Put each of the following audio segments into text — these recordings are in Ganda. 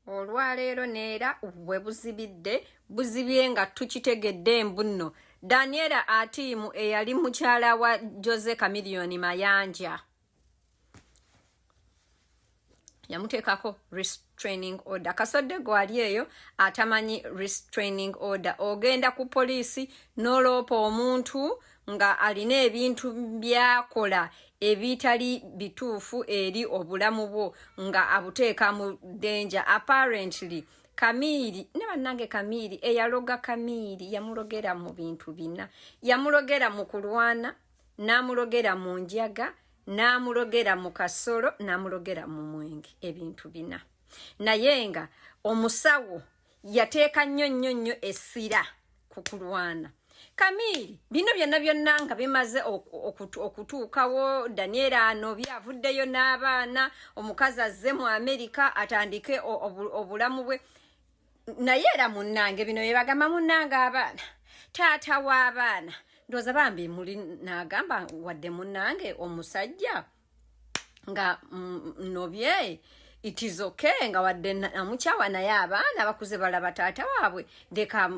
Olwaleero neera bwe buzibidde buzibye nga tukitegedde mbu nno Daniela Atiimu eyali mukyala wa Jose Chameleone Mayanja yamuteekako restraining order. Kasodde gwali eyo atamanyi restraining order, ogenda ku poliisi n'oloopa omuntu nga alina ebintu byakola ebitali bituufu eri obulamu bwo nga abuteeka mu danger. Apparently Kamiiri ne bannange, Kamiiri eyaloga Kamiiri yamulogera mu bintu bina: yamulogera mu kulwana, n'amulogera mu njaga, n'amulogera mu kasolo, n'amulogera mu mwenge. Ebintu bina. Naye nga omusawo yateeka nnyo nnyo nnyo essira ku kulwana. Kamiiri bino byonna byonna nga bimaze okutuukawo, Daniela anobi avuddeyo n'abaana, omukazi azze mu Amerika atandike obulamu bwe. Naye era munnange, bino byebagamba munnange, abaana, taata w'abaana, ndowooza bambi muli n'agamba wadde munnange omusajja nga nobye, it is okay, nga wadde namukyawa, naye abaana bakuze balaba taata waabwe, leka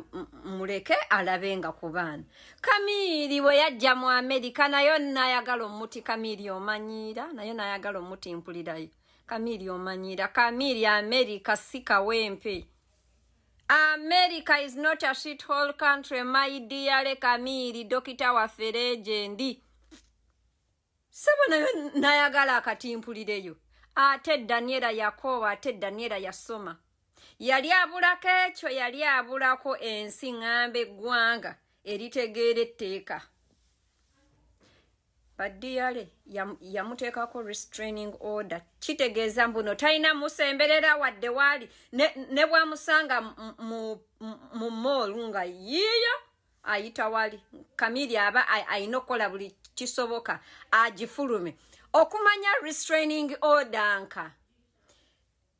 muleke alabe nga ku baana. Kamiiri bwe yajja mu Amerika nayo nayagala omuti. Kamiiri omanyiira, nayo nayagala omuti. Mpulirayo, Kamiiri omanyiira. Kamiiri, Amerika si kawempe. America is not a shithole country, my dear Kamiiri, dokita waffe legend. Sebo nayo nayagala akatimpulireyo. Ate Daniela yakoowa, ate Daniela yasoma, yali abulako ekyo, yali abulako ensi ŋŋamba eggwanga eritegeera etteeka. Badiyale yamuteekako restraining order, kitegeeza mbuno talina musemberera wadde waali ne bwamusanga mu mall nga yiiyo ayita wali. Kamiri aba ayina okukola buli kisoboka agifulume. Okumanya restraining order, nka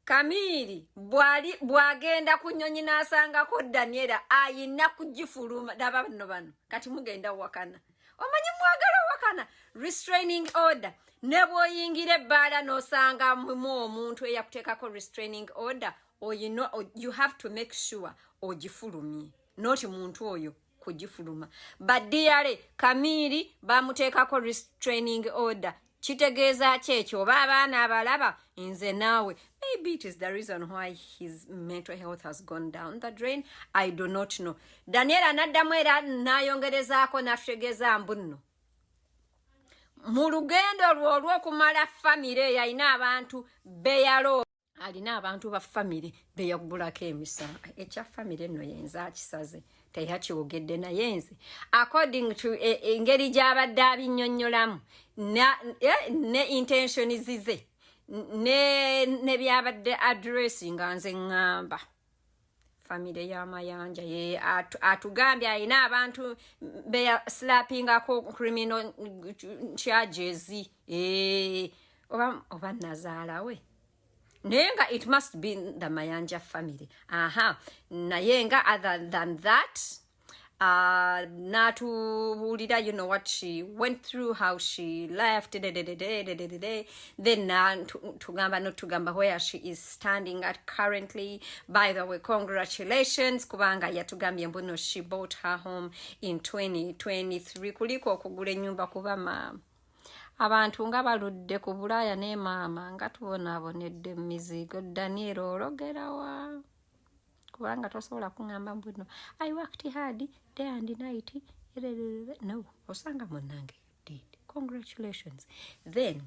Kamiiri bwali bwagenda ku nnyonyi n'asangako Daniela, ayina kugifuluma. Laba bano bano kati mugenda wakana, omanyi mwagala wakana. Restraining order, ne bw'oyingira ebbaala n'osangamu omuntu eyakuteekako restraining order, oyina, you have to make sure ogifulumye, noti muntu oyo kugifuluma. Badiyale Kamiiri bamuteekako restraining order, kitegeeza ki ekyo? Oba abaana abalaba nze naawe, maybe it is the reason why his mental health has gone down the drain, I do not know. Daniela naddamu era n'ayongerezaako n'atutegeeza mbu nno mu lugendo lwe olw'okumala famire eyo alina abantu beyalo, alina abantu ba famire beyagulako emisango. Ekya famire nno yenze akisaze, teyakyogedde, naye nze according to engeri gy'abadde abinnyonnyolamu ne intention zize ne byabadde address, nga nze ŋŋamba famire y'Amayanja. Ye atugambye alina abantu beyaslapingako criminal charges, oba nazaalawe, naye nga it must be the Mayanja family. Aha, naye nga other than that, natubuulira what she went through, how she left, de, de, de, de, de, de, de, de. Then tugamba notugamba where she is standing at currently. By the way, congratulations, kubanga yatugambye mbuno she bought her home in 2023. Kuliko okugula ennyumba, kuba maama abantu nga baludde ku Bulaaya ne maama nga tubonaabonedde mu mizigo. Daniel, ologerawa? Kubanga tosobola kuŋŋamba mbuno I worked hard day and night. No, osanga munnange you did, congratulations. Then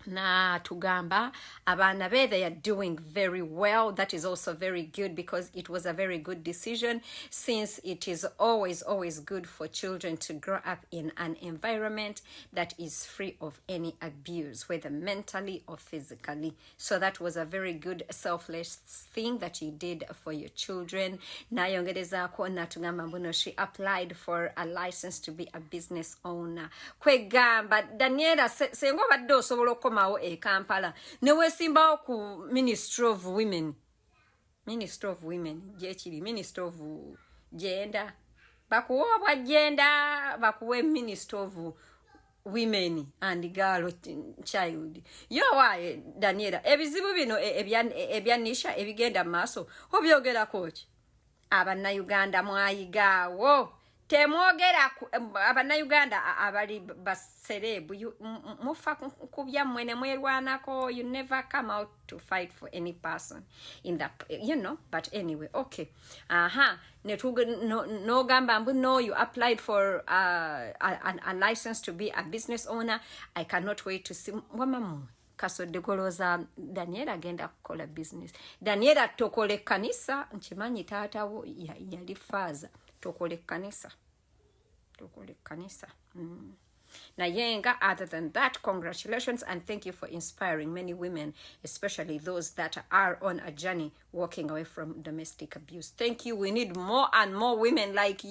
natugamba abaana be, they are doing very well. That is also very good because it was a very good decision, since it is always, always good for children to grow up in an environment that is free of any abuse, whether mentally or physically. So that was a very good selfless thing that you did for your children. Nayongerezaako natugamba mbuno she applied for a license to be a business owner. Kwegamba Daniela, senga obadde osobola okukomawo e Kampala neweesimbawo ku Ministry of Women, Ministry of Women gyekiri, Ministry of Gender, bakuwa obwa gender, bakuwe Minister of women and girl child. Yo waaye Daniela, ebizibu bino ebya Nisha ebigenda mu maaso obyogerako ki? Abannayuganda mwayigaawo, temwogera. Abannayuganda abali ba celeb, mufa ku byammwe ne mwerwanako. You never come out to fight for any person in the. But anyway, okay, aha, nogamba mbu no, you applied for a license to be a business owner. I cannot wait to see. Wamammwe Kasodde, golooza Daniel agenda kukola business. Daniela, tokola ekkanisa. Nkimanyi taatawo yali faaza. Tokola ekkanisa, tokola ekkanisa. Naye nga other than that, congratulations and thank you for inspiring many women, especially those that are on a journey walking away from domestic abuse. Thank you. We need more and more women like you.